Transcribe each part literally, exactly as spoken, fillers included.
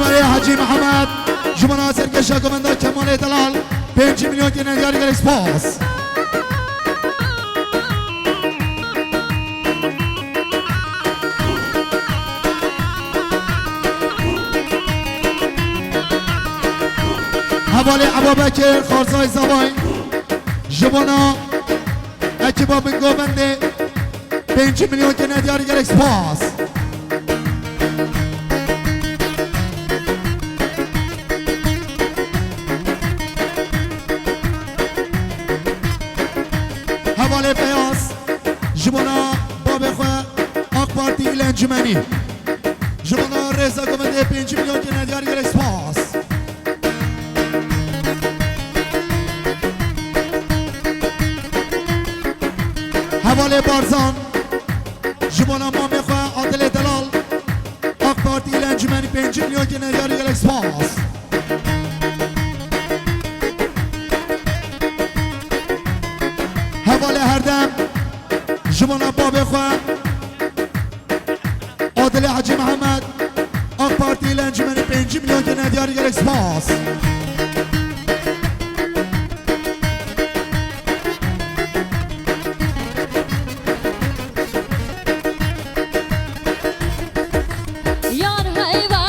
Hecî Mihemed, ji bona serkêşa govenda Kemalê Delal, pêncî milyon kene diyar, gelek spas. Hevalê Eba Bekir, Xarzay Zavay, ji bona ekiba Bingovendê, pêncî milyon kene diyar, gelek spas. Hevalê Beyaz, ji bona babê xwe, AK Partî Îl Encûmenî. Ji bona rêza govendê, pêncî milyon kene diyar, gelek spas. Hevalê Barzan, ji bona mamê xwe Adilê Delal, AK Partî Îl Encûmenî, pêncî milyon kene diyar, gelek spas. Hevalê Herdem, ji bona babê xwe, Adilê Hecî Mihemed, AK Partî Îl Encûmenî, pêncî milyon kene diyar, gelek spas. Yar heyve,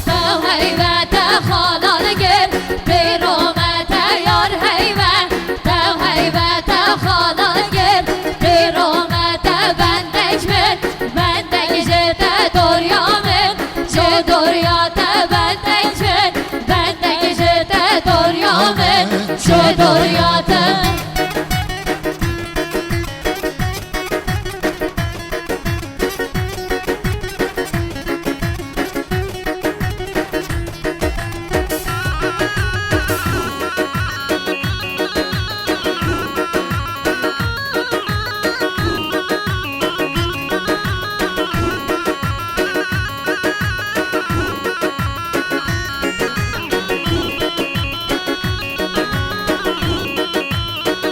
tew heyve, te xalan gir, pêro me te yar heyve, tew heyve, te xalan gir, pêro me te bendek min, bendek ji te doriya min, ji doriya te bendek min, bendek ji te doriya min, ji doriya te.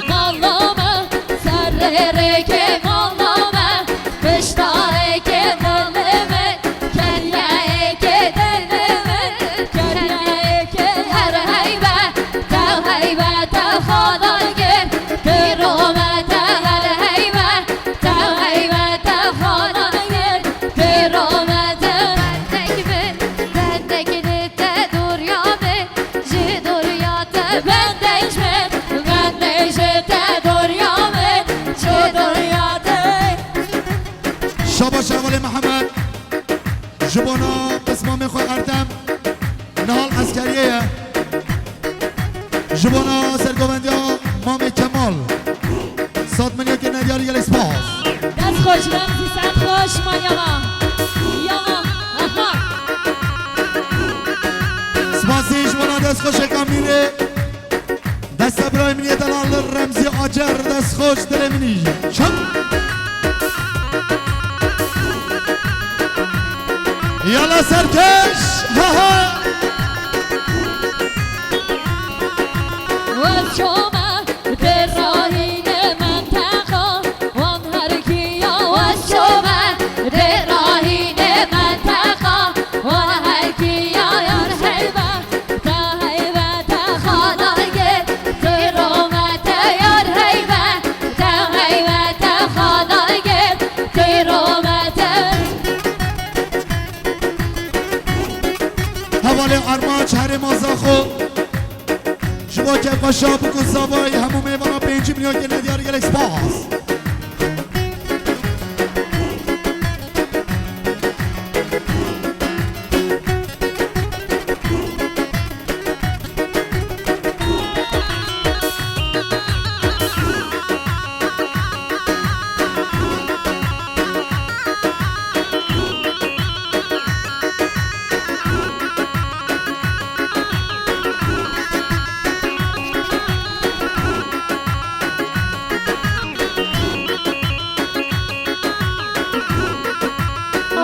Mala me, serê rêkê mala me, pişta rêkê dilê min, kelyeyêkê dilê min, kelyeyêkê her heyve, tew heyve, tew xalan gir, pêro me te her heyve, tew heyve, tew xalan gir, pêro me te bendek min, bendek li te doriya min. Ji doriya te bendek min, bendek ji te doriya min, ji doriya te. Şabaş hevalê Mihemed, ji bona pismamê xwe Erdem, niha li eskeriyê ye. Ji bona sergovendiya mamê Kemal. Sed milyon kene diyar, gelek spas. Dest xweş Remzî, sed xweş, man yama. Yama, aha. Spasî ji bona destxweşeka mîrê. Desta birayê min yê delal Remzî Acar, destxweş dilê min î. Çak. Yala serkeş, ha ha. Wez çome, dê rahîne menteqa, wan her kiya wez çome, dê rahîne menteqa, wan her kiya yar heybe, te heybe, te xanayê, dê rome te yar heybe, te heybe, te xanayê, dê rome te. Hevalê Armanc herêma Zaxo. Ji bo kevpaşa bûk û zavayî hemû mêvana pêncî milyon kene diyar, gelek spas.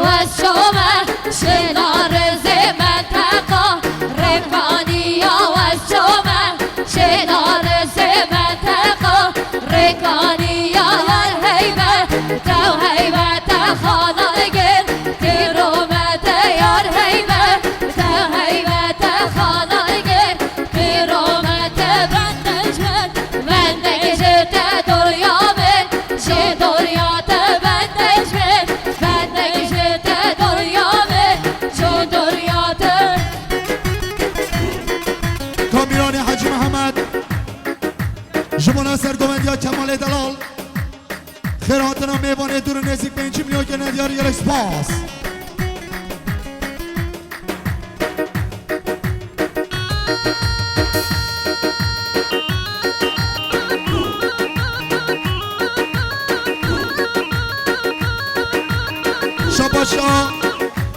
Wez çome, şêna rizê menteqa, rêkaniya wez çome, şêna rizê menteqa, rêkaniya yar heybe, tew heybe, te xanagir, tîro me te yar heybe, tew heybe. Gelek spas. Şabaşa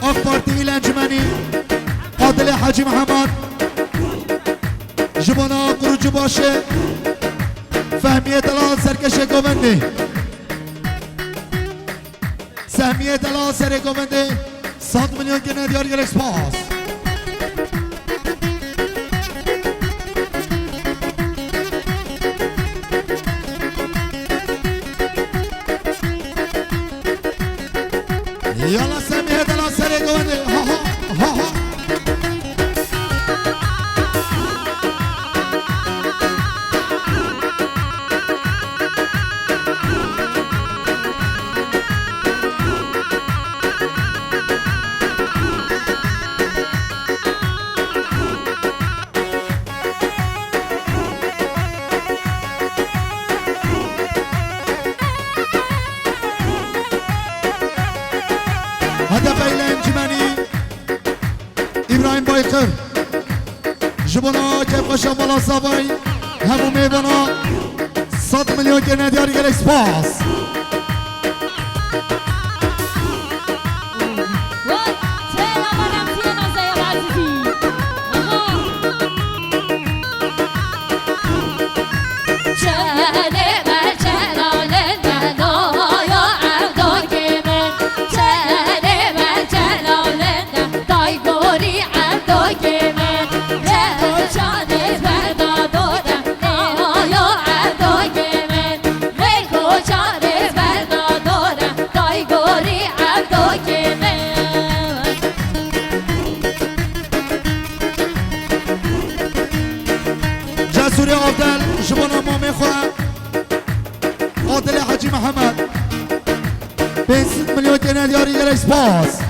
AK Partî Îl Encûmenî Adilê Hecî Mihemed. Ji bona kurucubaşê Fehmiyê Delal serkeşê govendê. Sehmiyê Delal serê govendê sed milyon kirine diyar, gelek spas. Yala Sehmiyê Delal serê govendê. Ha ha ha ha. Hedefê Îl Encûmenî Îbrahîm Baykır. Ji bona kêfxweşa mala Savayî hemû mêvana sed milyon kirine diyar, gelek spas. Vay, çêla belemtiyê Nazeyê Azizî. Aha. Çelê me çelalên me naya evdokê min. Çelê me çelalên me tay gorî evdokê min. Lê koçanê berda dore naya evdokê min. Lê koçanê berda dore tay gorî evdokê min. Cesûrê Avdel ji bona mamê xwe Adilê Hecî Mihemed. Pênc sed milyon kirine diyar, gelek spas.